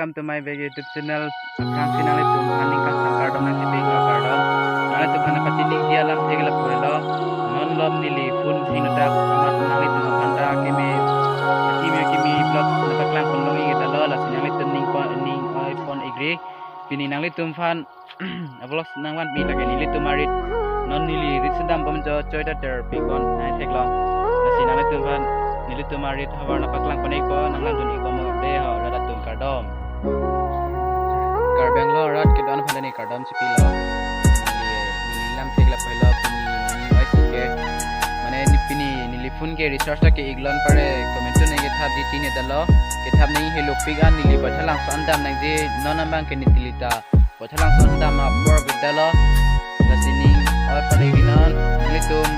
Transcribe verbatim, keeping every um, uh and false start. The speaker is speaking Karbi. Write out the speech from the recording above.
Welcome to my big YouTube channel. Aphrangsi nanglitum aphan ningkangsam kardom nangchipi kardom. Nanglitum aphan nangpachini dia alam thek lapu helo. Non malom neli phone si nutak amat nanglitum aphan ta kimi kimi kimi vlog nangpaklang pon long ik-et lo, lasi nanglitum ning pon ning oi pon ik ri. Pini nanglitum aphan vlog nangvanpi lake nelitum arit. Non neli rit sedam bom jo choi ta ter pikon nai thek long. Lasi nanglitum aphan nelitum arit havar nangpaklang pon ikpo, nanglangdun ikpo mo de ho, rat atum kardom. Karbi Anglong arat kedo-an aphan ta neli kardom chipi lo. Neli, neli lam thek lapu helo, pini neli oi si ke. Mane neli pini neli phone ke recharge ta ke-ik lo, anpar ke comment to neli kethap di tine dalo. Kethap nangji helo pik an neli Baithalangso an dam nangji, non abang ke neli ta Baithalangso an dam apor bidalo. Lasi ning oi pon ik ri non, nanglitum